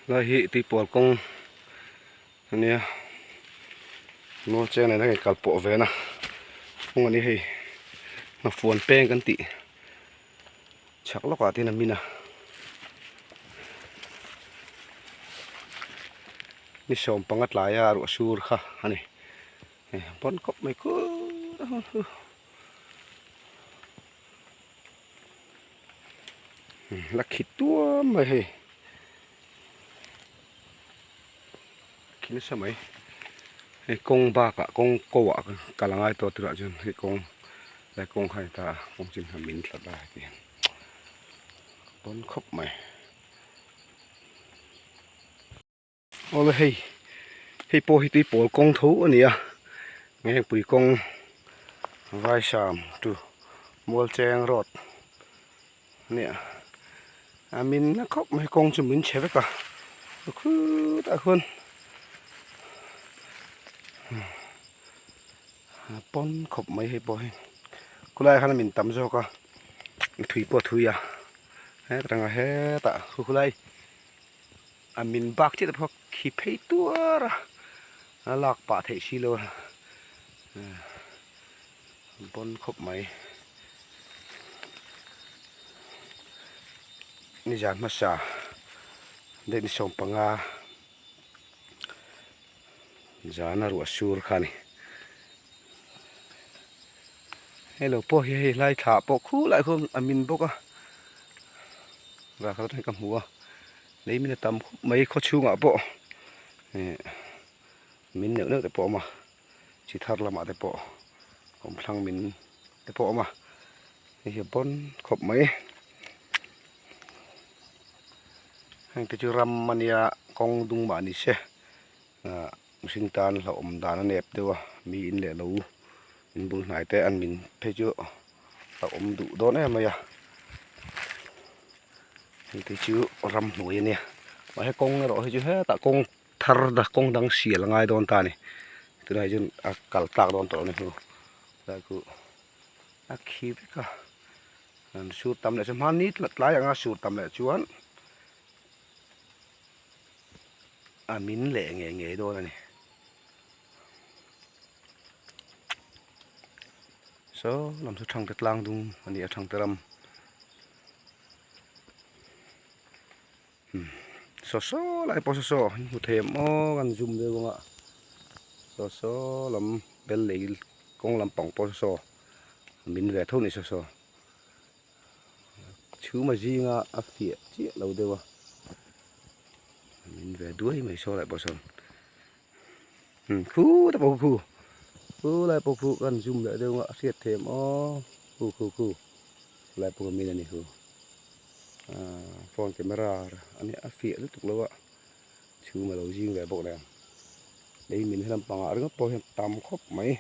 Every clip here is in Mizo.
Lai hi tuipual kawng a nia mual cheng nen a in kal pawh ve na kawng a ni hei nghafuan peng kan tih chhak lawkah te hian a min a ni sawm panga tlaia ruah sur kha a ni pawn khawp mai kur la khi tuam mai hei khi nasa mai hei kawng bakah kawng ko ah kal a ngai tawh turah chuan hei kawng lai kawng kha a ni ta a kawng chin kha min tlat a heti hian pawn khawp mai. Awle hei hei pawh hi tuipawl kawng tho a ni a ngengpui kawng vaisam chu mualcheng road a nia a min na khawp mai kawng chu min chhe vek a khutah khuan a pawn khawp mai hei pawh hi khulaiah khan a min tam zawk a thui pawh a thui a hetah hetah khu khulai. A min bak chiah te pawh khi phei tuar a a lak pah theih si lo a bawn khawp mai nizan hmasa date ni 15 zana ruah sur kha a ni hei lo pawh hi hei hlai thla pawh khulai khuan a min bawk a vah khat ka hmu a. Lei min a tam khawp mai khaw chhungah pawh eh min neuh neuh te pawh a awm a chi thar lamah te pawh kawmthlang min te pawh a awm a hei hi a bawn khawp mai heng te chu ram a nia kawng dung mah ni se ah mihring tan hlauhawm dan a nep deuh a mi in leh lo in bul hnai te an min phei chu a awm duh dawn em mai a hei te chu ramhnuai a nia mahse kawng erawh hi chu hetah kawng thar kawng dang sial a ngai dawn ta a ni tunah hi chuan a kal tlak dawn tawh a ni chu tlai chu a khi vek a an sur tam leh chuan hmanni tlai anga sur tam leh chuan a min leh ngei ngei dawn a ni. Saw lam chu thangte tlang dung a ni a thangte ram saw saw lai pawh saw saw hmu thei em aw kan zoom deuh ang a saw saw lam bel lei kawng lampang pawh saw saw min ve tho a ni saw saw chhuma zinga a fiah chiah lo deuh a min ve duai mai saw lai pawh sawn. Khu te pawh khu khu lai pawh khu kan zoom leh deuh a a hriat theih em aw khu khu khu lai pawh min a ni khu ahh phone camera a nia a fiah lutuk lo a chhum a lo zing ve bawk nen lei min helam pangah ringawt pawh hian tam khawp mai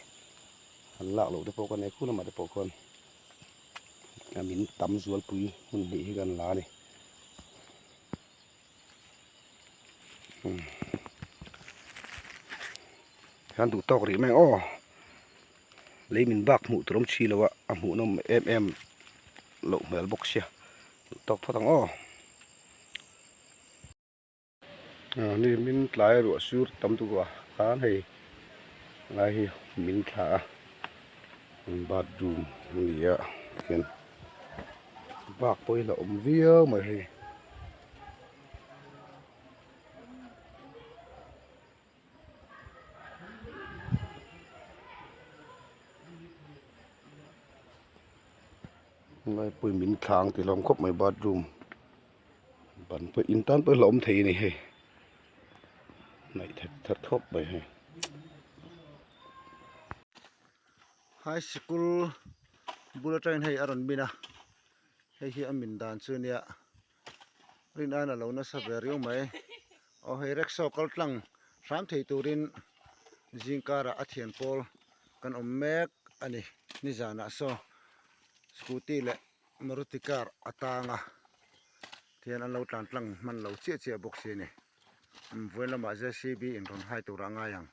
han lak loh te pawh ka nei khu lamah te pawh khuan a min tam zualpui hmun hnih hi kan la a ni. Hian duh tawk rih mai ang aw lei min bak hmuh tur awm si lo a a hmuh nawm em em loh hmel bawk sia duh tawk phawt ang aw ni min tlai ruah sur tam tuk a khan hei lai hi min thla a bathroom a ni a tikhian bak pawh hi la awm viau mai hei. Laipui min thlang tih hlawm khawp mai bathroom ban pawh in tan pawh hi la awm thei a ni hei hnaih that that khawp mai hei. High sikul bul atangin hei a rawn min a hei hi a min dan chu a nia rin aiin a lo nasa ve riau mai aw hei rickshaw kal tlang hram thei turin zingkarah a thian pawl kan awm mek a ni nizanah saw scooty leh maruti car a tang a tihian an lo tlan tlang hman lo chiah chiah bawk si a ni vawiin lamah jcb in rawn hai turah a ngai ang.